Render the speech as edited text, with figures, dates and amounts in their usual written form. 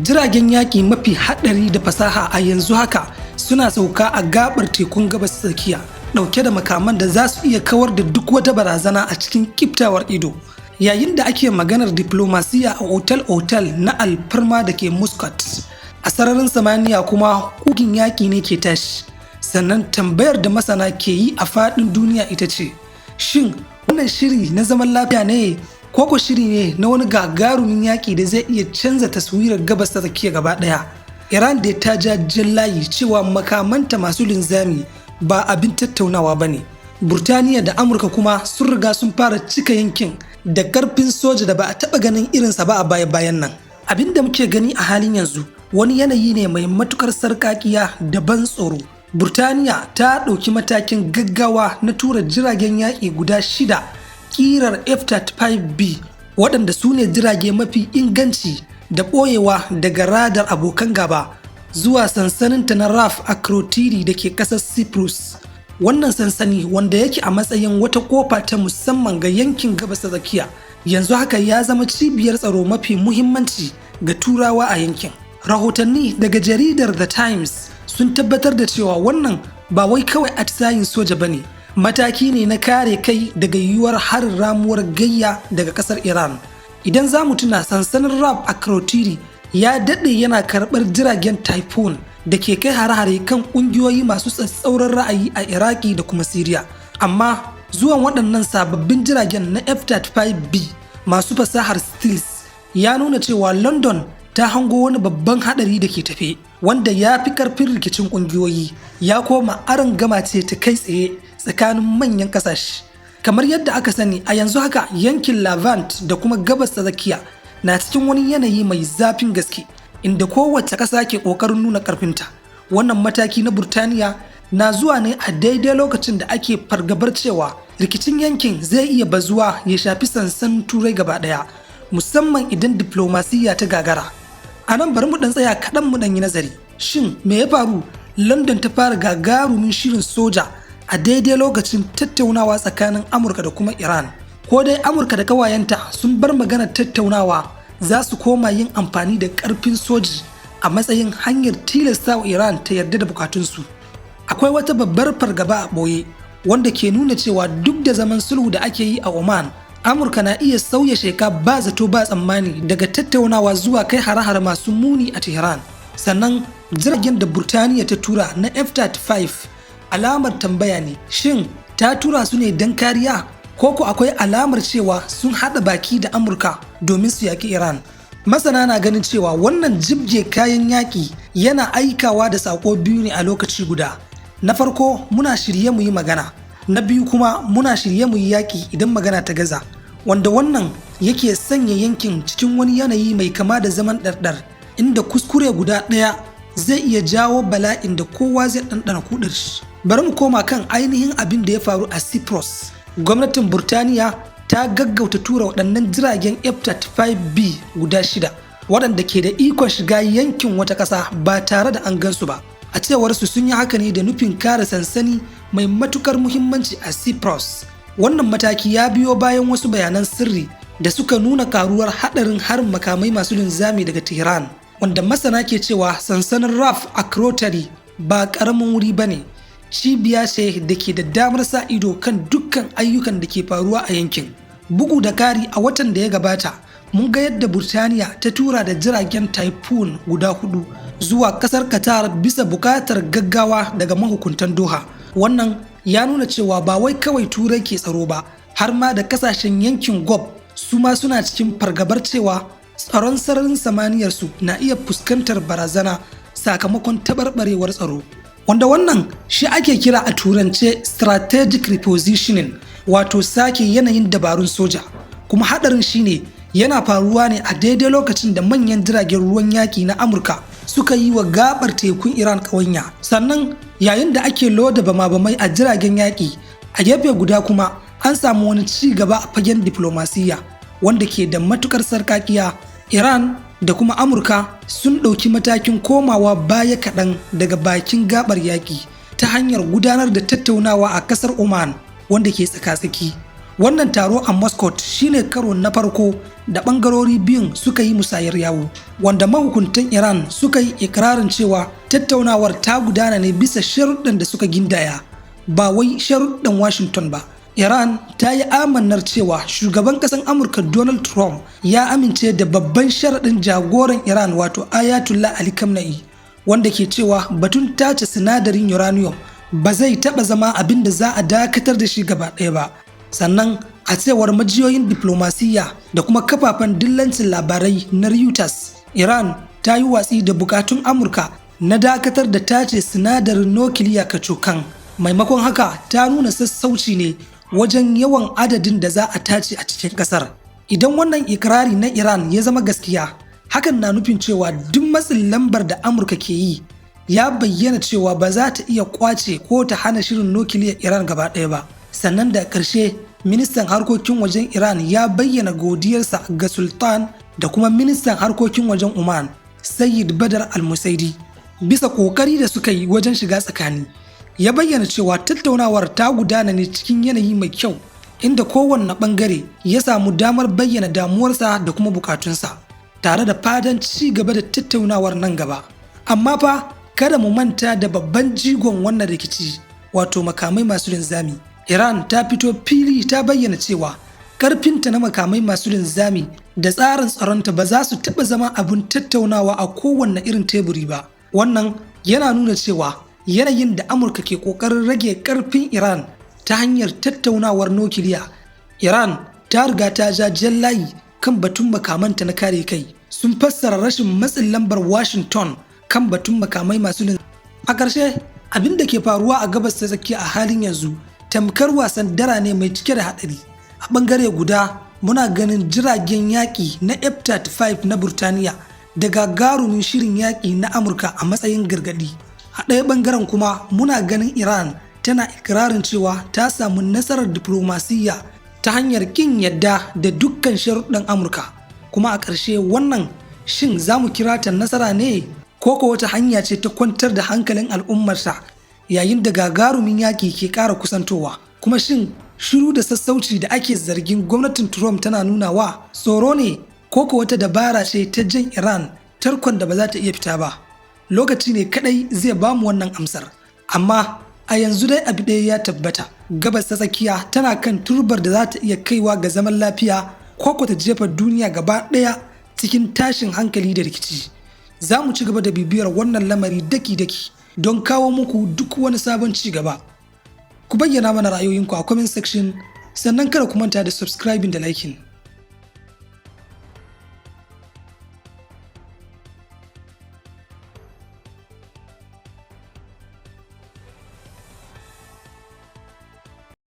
Jiragen yaƙi mafi haɗari da fasaha a yanzu haka suna sauka a gabar tekun Gabas Tsakiya, ɗauke da makaman da za su iya kawar da duk wata barazana a cikin kiftawar ido. Yayin da ake maganar diplomasiya a otal-otal na alfarma da ke Muscat, a sararin samaniya kuma kugin yaƙi ne ke tashi. Sannan tambayar da masana ke yi a faɗin duniya ita ce, shin wannan shiri na zaman lafiya ne ko ko shiri ne na wani gagarumin yaƙi da zai iya canza taswirar Gabas ta Tsakiya gaba ɗaya? Iran da ta ja jan layi cewa makamanta masu linzami ba abin tattaunawa ba ne. Burtaniya da Amurka kuma sun riga sun fara cika yankin da karfin soja da ba a taɓa ganin irinsa ba a baya-bayan nan. Abin da muke gani a halin yanzu wani yanayi ne mai matukar sarƙaƙiya da ban tsoro. Burtaniya ta ɗauki matakin gaggawa na tura jiragen yaƙi guda shida ƙirar F-35B, waɗanda su ne jirage mafi inganci da ɓoyewa daga radar abokan gaba, zuwa sansaninta na RAF Akrotiri da ke ƙasar Cyprus. Wannan sansani, wanda yake a matsayin wata kofa ta musamman ga yankin Gabas ta Tsakiya, yanzu haka ya zama cibiyar tsaro mafi muhimmanci ga Turawa a yankin. Rahotanni daga jaridar The Times sun tabbatar da cewa wannan ba wai kawai atisayin soja bane, mataki ne na kare kai daga yiwuwar harin ramuwar gayya daga kasar Iran. Idan za mu tuna, sansanin RAF Akrotiri ya daɗe yana karɓar jiragen Typhoon da ke kai hare-hare kan ƙungiyoyi masu tsatsauran ra'ayi a Iraki da kuma Siriya. Amma zuwan waɗannan sababbin jiragen na F-35B masu fasahar stealth ya nuna cewa London ta hango wani babban haɗari da ke tafe, wanda ya fi ƙarfin rikicin ƙungiyoyi, ya koma aron gama ce ta kai tsaye tsakanin manyan ƙasashe. Kamar yadda aka sani, a yanzu haka yankin Levant da kuma Gabas ta Tsakiya na cikin wani yanayi mai zafin gaske, inda kowace ƙasa ke ƙoƙarin nuna ƙarfinta. Wannan mataki na Burtaniya na zuwa ne a daidai lokacin da ake fargabar cewa rikicin yankin zai iya bazuwa ya shafi sansanin Turai gaba ɗaya, musamman idan diplomasiya ta gagara. A nan bari mu ɗan tsaya kaɗan mu ɗan yi nazari. Shin me ya faru London ta fara gagarumin shirin soja a daidai lokacin tattaunawa tsakanin Amurka da kuma Iran? Ko dai Amurka da ƙawayenta sun bar maganar tattaunawa, za su koma yin amfani da ƙarfin soji a matsayin hanyar tilasta wa Iran ta yarda da bukatunsu? Akwai wata babbar fargaba a ɓoye wanda ke nuna cewa duk da zaman sulhu da ake yi a Oman, Amurka na iya sauya sheka ba zato ba tsammani daga tattaunawa zuwa kai hare-hare masu muni a Tehran. Sannan jiragen da Burtaniya ta tura na F-35 alamar tambaya ne: shin ta tura su ne don kariya, ko ko akwai alamar cewa sun haɗa baki da Amurka domin su yaƙi Iran? Masana na ganin cewa wannan jibge kayan yaƙi yana aikawa da saƙo biyu ne a lokaci guda. Na farko, muna shirye mu yi magana. Na biyu kuma, muna shirye mu yi yaƙi idan magana ta gaza. Wanda wannan yake sanya yankin cikin wani yanayi mai kama da zaman ɗarɗar, inda kuskure guda ɗaya zai iya jawo bala'in da kowa zai ɗanɗana kuɗar shi. Bari mu koma kan ainihin abin da ya faru a Cyprus. Gwamnatin Burtaniya ta gaggauta tura waɗannan jiragen F-35B guda shida, waɗanda ke da ikon shiga yankin wata ƙasa ba tare da an gansu ba. A cewar su, sun yi haka ne da nufin kare sansani mai matukar muhimmanci a Cyprus. Wannan mataki ya biyo bayan wasu bayanan sirri da suka nuna karuwar haɗarin harin makamai masu linzami daga Tehran, wanda masana ke cewa sansanin RAF Akrotiri ba ƙaramin wuri ba ne, cibiya ce da ke da damar sa ido kan dukkan ayyukan da ke faruwa a yankin. Bugu da kari, a watan da ya gabata mun ga yadda Burtaniya ta tura da jiragen Typhoon guda hudu zuwa kasar Qatar bisa bukatar gaggawa daga mahukuntan Doha. Wannan ya nuna cewa ba wai kawai Turai ke tsaro ba, har ma da kasashen yankin Gulf su ma suna cikin fargabar cewa tsaron sararin samaniyarsu na iya fuskantar barazana sakamakon taɓarɓarewar tsaro, wanda wannan shi ake kira a Turance strategic repositioning, wato sake yanayin dabarun soja. Kuma hadarin shine yana faruwa ne a daidai lokacin da manyan jiragen ruwan yaki na Amurka suka yi wa gabar tekun Iran ƙawanya. Sannan yayin da ake loda bama-bamai a jiragen yaƙi, a gefe guda kuma an samu wani ci gaba a fagen diplomasiyya wanda ke da matukar sarkakiya. Iran da kuma Amurka sun ɗauki matakin komawa baya kaɗan daga bakin gabar yaƙi ta hanyar gudanar da tattaunawa a ƙasar Oman, wanda ke tsaka-tsaki. Wannan taro a Muscat shine karo na farko da ɓangarori biyun suka yi musayar yawu, wanda mahukuntan Iran suka yi ikirarin cewa tattaunawar ta gudana ne bisa sharuɗan da suka gindaya, ba wai sharuɗan Washington ba. Iran ta yi amannar cewa shugaban ƙasar Amurka Donald Trump ya amince da babban sharaɗin jagoran Iran, wato Ayatollah Ali Khamenei, wanda ke cewa batun tace sinadarin uranium ba zai taɓa zama abin da za a dakatar da shi gaba ɗaya ba. Sannan a cewar majiyoyin diplomasiyya da kuma kafafen dillancin labarai na Reuters, Iran ta yi watsi da bukatun Amurka na dakatar da tace sinadarin nukiliya kacokan. Maimakon haka, ta nuna sassauci ne wajen yawan adadin da za a tace a cikin kasar. Idan wannan ikirari na Iran ya zama gaskiya, hakan na nufin cewa duk matsin lambar da Amurka ke yi ya bayyana cewa ba za ta iya kwace ko ta hana shirin nukiliyar Iran gaba ɗaya ba. Sannan da ƙarshe, ministan harkokin wajen Iran ya bayyana godiyarsa ga Sultan da kuma ministan harkokin wajen Oman, Sayyid Badar Al-Musaidi, bisa ƙoƙari da suka yi wajen shiga tsakani. Ya bayyana cewa tattaunawar ta gudana ne cikin yanayi mai kyau, inda kowanne ɓangare ya samu damar bayyana damuwarsa da kuma bukatunsa, tare da fatan ci gaba da tattaunawar nan gaba. Amma fa kada mu manta da babban jigon wannan rikici, wato makamai masu linzami. Iran ta fito fili ta bayyana cewa karfinta na makamai masu linzami da tsarin tsaronta ba za su taɓa zama abin tattaunawa a kowanne irin teburi ba. Wannan yana nuna cewa yanayin da Amurka ke ƙoƙarin rage ƙarfin Iran ta hanyar tattaunawar nukiliya, Iran ta riga ta ja jan layi kan batun makamanta na kare kai. Sun fassara rashin matsin lambar Washington kan batun makamai masu linzami. A ƙarshe, abin da ke faruwa a Gabas ta Tsakiya a halin yanzu tamkar wasan dara ne mai cike da haɗari. A ɓangare guda, muna ganin jiragen yaƙi na F-35 na Burtaniya da gagarumin shirin yaƙi na Amurka a matsayin gargaɗi. A ɗaya ɓangaren kuma, muna ganin Iran tana ikirarin cewa ta samu nasarar diflomasiyya ta hanyar ƙin yadda da dukkan sharuɗan Amurka. Kuma a ƙarshe, wannan shin za mu kira ta nasara ne ko ko wata hanya ce ta kwantar da hankalin al'ummarsa yayin da gagarumin yaƙi ke ƙara kusantowa? Kuma shin shiru da sassauci da ake zargin gwamnatin Trump tana nunawa tsoro ne ko ko wata dabara ce ta jan Iran tarkon da ba za ta iya fita ba? Lokaci ne kadai zai ba mu wannan amsar. Amma a yanzu dai abu ɗaya ya tabbata: Gabas ta Tsakiya tana kan turbar da za ta iya kaiwa ga zaman lafiya ko ko ta jefa duniya gaba ɗaya cikin tashin hankali da rikici. Za mu ci gaba da bibiyar wannan lamari daki-daki don kawo muku duk wani sabon ci gaba. Ku bayyana mana ra'ayoyinku a comment section, sannan kada ku manta da subscribing da liking.